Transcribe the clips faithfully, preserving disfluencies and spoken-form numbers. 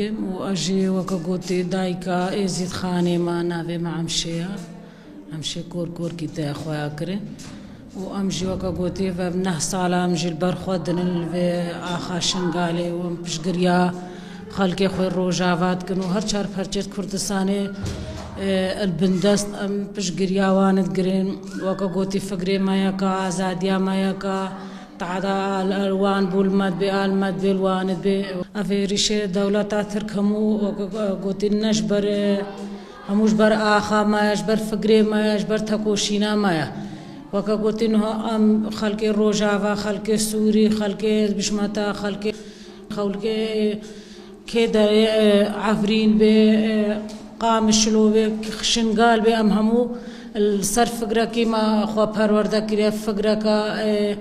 Û ez jî weke gotî dayika Êzîdxanê me, navê me Emşê ye. Emşê kor korkî te xweya kirin. Û em jî weke gotî ve neh sala em jî li ber xwe dinin li vê axa Şingalê û em piştgiriya xelkê xwe Rojava dikin û her çar perçê Kurdistanê, e, li bindest em piştgiriya wan digirin. Weke gotî fikrê me yeka, azadiya me yeka, Tehda al, al wan bû li me dibê, al me dibê li wan dibê. Ev êrîşê dewleta Tirk hemû, weke gotî, ne ji ber, hemû ji ber axa me ye, ji ber fikrê me ye, ji ber tekoşîna me ye. Weke gotî niha em xelkê Rojava, xelkê Sûrî, xelkê bijmeta, xelkê, xelkê Kêderê, e, Efrîn bê, e, Qamişlo bê, Şingal bê, em hemû li ser fikrekî me xwe perwerde kiriye, fikreke, e,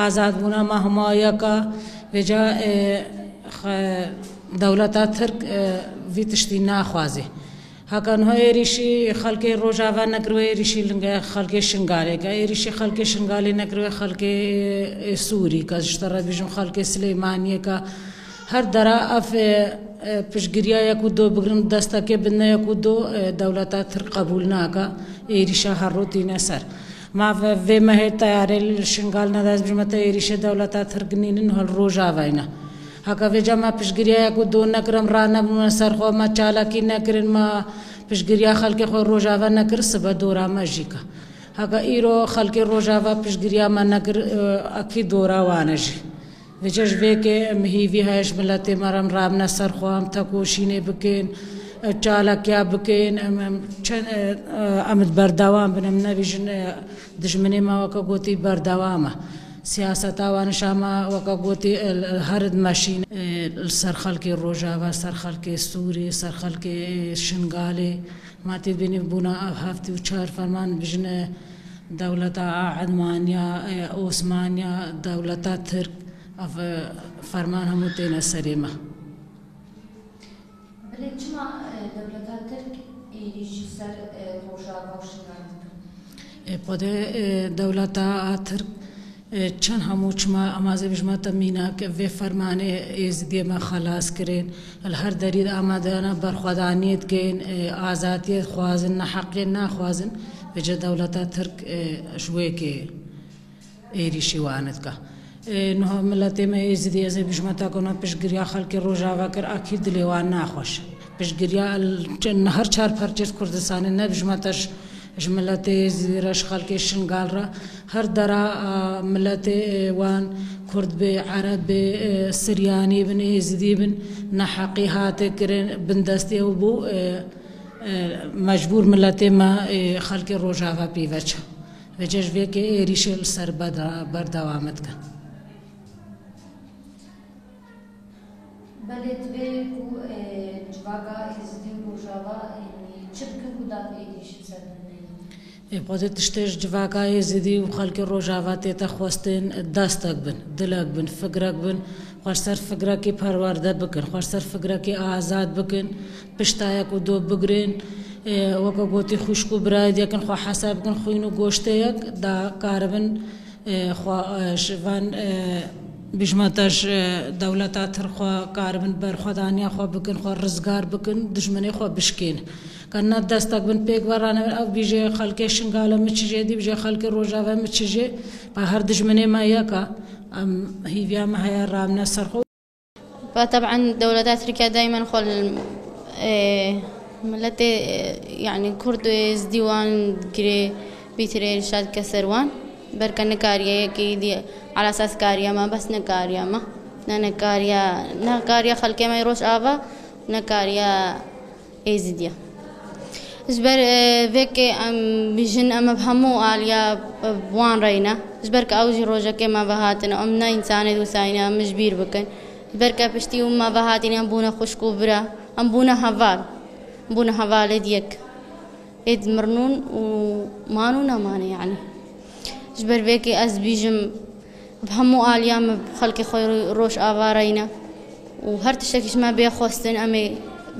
azadbûna me hema yek e. Vêca, e, xe-, dewleta Tirk, e, vî tiştî naxwaze. Heke niha êrîşî xelkê Rojava nekiriwe, êrîşî linge xelkê Şingalê ke. Êrîşî xelkê Şingalê nekiriwe, xelkê, e, Sûrî ke, ji te re bêjim xelkê Silêmaniyê ke. Her dera ev, e, e, piştgiriya yek û du bigirin, destekê bidine yek û du, e, dewleta Tirk qebûl nake. Êrîşa her rû tîne ser. Ma ve-, vê mehê teyarê li Şingal nede, ez bêjime te êrîşê dewleta Tirk nînin, hol Rojavayne. Heke vêca me piştgiriya yek û du nekirin, ranebûne ser xwe, me çalakî nekirin, me piştgiriya xelkê xwe Rojava nekir, sibe dora me jî ke. Heke îro xelkê Rojava piştgiriya me nekir, e, ekî dora wane jî. Vêca ji vê ke em hîvî heye ji miletê me re, em rabine ser xwe, em tekoşînê bikin, e, çalakiya bikin, em, em çend, e, e, em berdewam bin, em nebîjin, e, dijminê me weke gotî berdewam e. Siyaseta wan şama weke gotî, e, e, her dimeşîn, e, li ser xelkê Rojava, ser xelkê Sûrî, ser xelkê Şingalê. Ma tê bînî bûna ev heftê û çar ferman bijine dewleta Edmaniya, e, Osmaniya, dewleta Tirk, ev, e, ferman hemû têne serê me. Belê çima, e, dewleta Tirk êrîşî ser, e, Rojava û Şingal dikin? E, xwedê, e, dewleta a Tirk, e, çend hemû çima, em ez ê bijime te mînak, vê fermanê Êzidiyê me xelas kirin. Li her derî de amadeyana berxwedaniyê dikin, e, azadiyê dixwazin, neheqiyê naxwazin. Vêca dewleta Tirk, e, ji wê kê êrîşî wan dike. E, niha miletê me Êzidî, ez ê bijime te ku niha piştgiriya xelkê Rojava kir, akî dilê wan naxweş. Piştgiriya el-, çi-, her çar perçê Kurdistanê, ne bijime te ji, ji miletê Êzidî re, ji xelkê Şingal re, her dera, a, miletê, e, wan Kurd bê, Ereb bê, e, Siryanî bin, Êzidî bin, neheqî hate kirin, bindestê ew bû, e, e, mecbûr miletê me, e, xelkê Rojava pî veçe. Vêca ji vê ke êrîşê li ser beda-, berdewam dikin. Belê divê ku, e, civaka Êzidî û Rojava, e, çi bikin ku dav êrîşî ser bineyî? Ê, xwedê tiştê ji civaka Êzidî û xelkê Rojava tête xwestin, destek bin, dilek bin, fikrek bin, xwe ji ser fikrekî perwerde bikin, xwe ji ser fikrekî azad bikin, pişta yek û du bigrin, e, weke gotî xwişk û birayê diyekin xwe hesab bikin, xwîn û goştê yek da karibin, e, xwe, e, ji van, e, bijmeta ji, e, dewleta Tirk xwe karibin berxwedaniya xwe bikin, xwe rizgar bikin, dijminê xwe bişkên. Ka ne destek bin pêk ve ranevin, ev bîjê xelkê Şingale mi çi jê dî, bîjê xelkê Rojava mi çi jê, pa her dijminê me yek e. Em hîviya me heye ramne ser xwe. Ve teb'en dewleta Tirkiye daymen xwe li, e, miletê, e, yani Kurd û Êzidî wan girê bîtirê rişa dike ser wan. Berke nikariye yekî dî ala esas kariya me, bes nikariya me. Ne nikariya, ne kariya xelkê me Rojava, ne kariya Êzîdiya. Ji ber, e, vê ke em bijin, em bi hemû aliya, e, bi wan re ne. Ji ber ke ew jî rojekê me ve hatine, em ne însanê dûsayî ne, em ji bîr bikin. Ji ber ke piştî û me ve hatine, em bûne xwişk û bira, em bûne heval. Em bûne hevalê diyek. Êd mirnûn û man û nemane, yanî. Ji ber vê ke ez bîjim, bi hemû aliya me bi xelkê xwe Rojava re ne û her tiştekî ji me bê xwestin em ê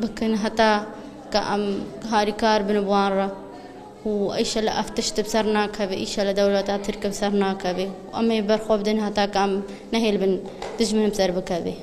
bikin heta ke em harîkar bin bi wan re û îşellah ev tişt bi ser nakeve, îşellah dewleta Tirk bi ser nakeve û em ê ber xwe bidin heta ke em nehêlibin dijmin bi ser bikeve.